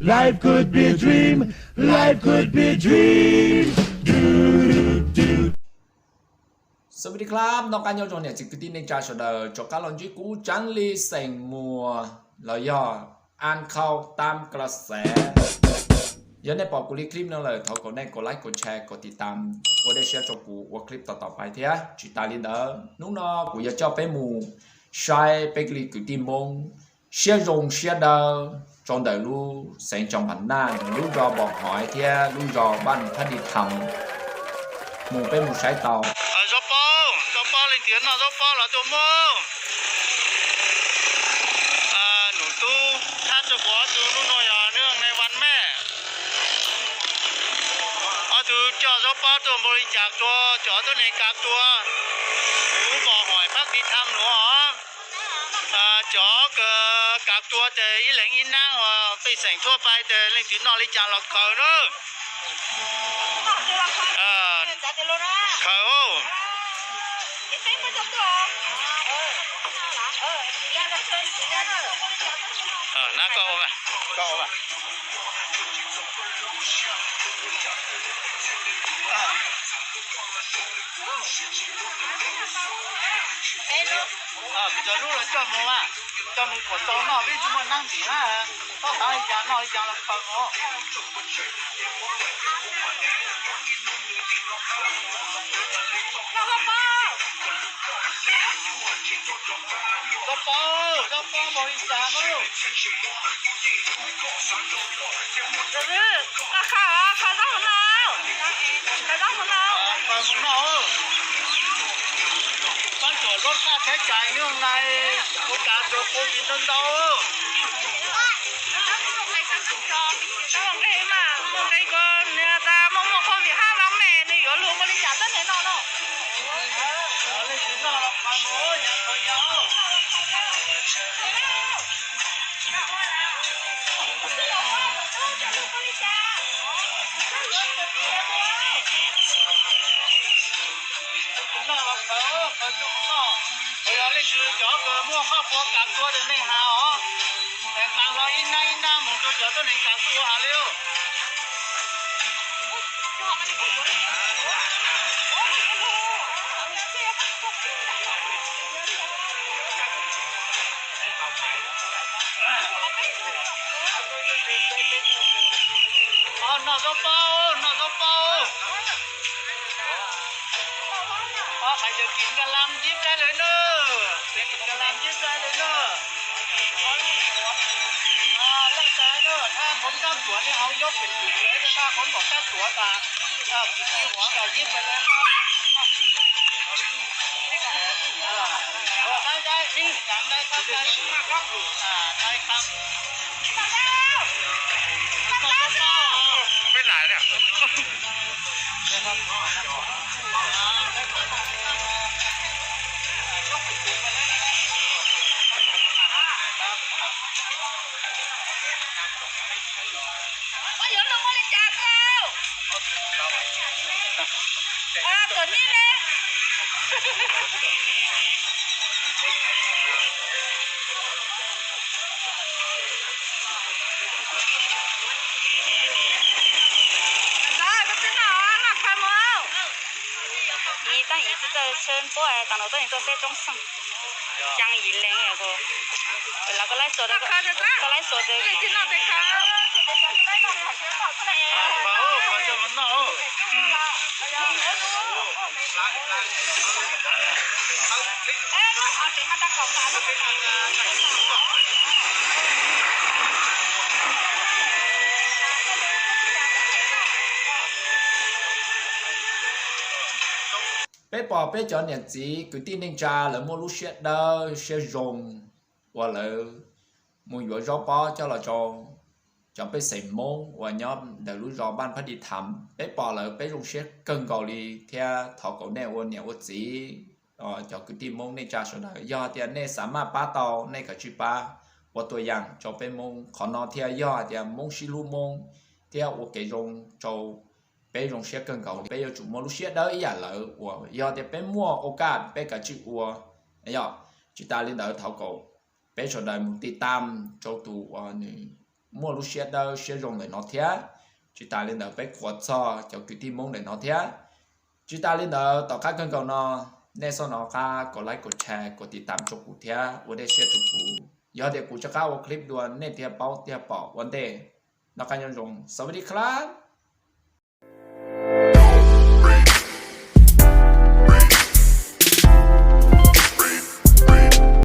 Life could be a dream, life could be a dream. Sawv daws noj qab nyob zoo niam txiv kwv tij neej tsa sawv daws, rov qab los ntsib kuv Tseev Lis xeem Muas los yog An Khau Tam Kla Xav. Yog nej pom kuv li clip no lawm thov kom nej kom like, kom share, kom tiv tam, ua dej siab rau kuv ua clip tom tom pais thiab. Tsis tas li ntawd hnub no kuv yuav coj peb mus saib peb li kwv tij Hmoob siab zoo siab dawb rau ntawm lub xeev Tsoos Pham Naj, lub zos Npos Haiv thiab lub zos Npab Phab Di Tham. Mus peb mus saib tau. Zaub pob, zaub pob, leej twg noj zaub pob los tuaj muab. Nus tub thab tso kuv ob tug, nub no yog nws ne vas mej. Ob tug coj zaub pob tuaj npaum li cas tuaj, cov tuab neeg kav tuaj. Lub Npos Haiv Phab Di Tham nuav os. Cov kav tuaj ces ib leeg ib nab uas pej xeem thuaj pais ces leej twg noj li cas los khaws na. Khaws. Nab koj ua, koj ua. Cov lub los coj mus, coj mus kuam tau noj, peb tsis muaj nab ntim na. Txhob xav li cas, noj li cas los khaws mus. Zaub pob, zaub pob npaum li cas na? Khaws, khaws zaub hauv no, khaws zaub hauv no. Khaws mus noj. Pab tsuam lub txaj teb cais nyob na, ua cas tsuas COVID ntau ntau. Muaj nqe mas, muaj nqe ko, nws tas muaj muaj COVID hab lab me, nws yuav luag ua li cas txhob nthe noj no. Noj los khaws, khaws tau noj. Yog leej twg cov uas muaj koj puas kav tuag rau nej has os, es qee los ib nab ib nab mus rau cov tuab neeg kav tuag has li. Noj zaub pob, noj zaub pob. Ob, hais tias kis Nkas Lam ncib plaib lawm na, kis Nkas Lam ncib plaib lawm na. Laj tas na, thaj qhov kab tuav nej hauv yob pem tus lawv, thaj qhov npaum kab tuav tas, kwv tij uas ncib plaib lawm. Koj yuav luag ua li cas koj? Tuam nib ne. Ib tag ib txij txawj tshawb npuab tas nov txoj niag tuaj seb roob xeem. Caag yim leeg, lawv koj laib xuas, koj laib xuas. Peb pom peb cov niam txiv kwv tij neej tsa lawv muaj lub siab dawb siab zoo uas lawv mus yuav zaub pob coj los rau cov pej xeem Hmoob uas nyob ntawm lub zos Npaj Phab Di Tham. Peb pom lawm peb zoo siab kawg nkaus li thiab thov kom nej ua niam ua txiv, cov kwv tij Hmoob neej tsa sawv daws, yog tias nej xav maj pab tau nej kav tsij pab ua tua yaam rau peb Hmoob qhov no thiab. Yog hais tias Hmoob sib hlub Hmoob thiab ua kev zoo rau peb zoo siab kawg nkaus li. Peb yuav tsum muaj lub siab dawb ib yam lawv uas yog tias peb muaj ua kaj peb kav tsij ua. Yog tsis tas li ntawd thov kom peb sawv daws mus tiv tam rau tus uas nws muaj lub siab dawb siab zoo ntawm no thiab. Tsis tas li ntawd peb qhuas txog cov kwv tij Hmoob ntawm no thiab. Tsis tas li ntawd tom qab kawg nkaus no, nej txhob hnov qab kom like, kom share, kom tiv tam rau kuv thiab ua dej siab rau kuv. Yog tias kuv rov qab ua clip dua nej thiaj paub thiaj pom ua ntej. Noj qab nyob zoo, สวัสดีครับ.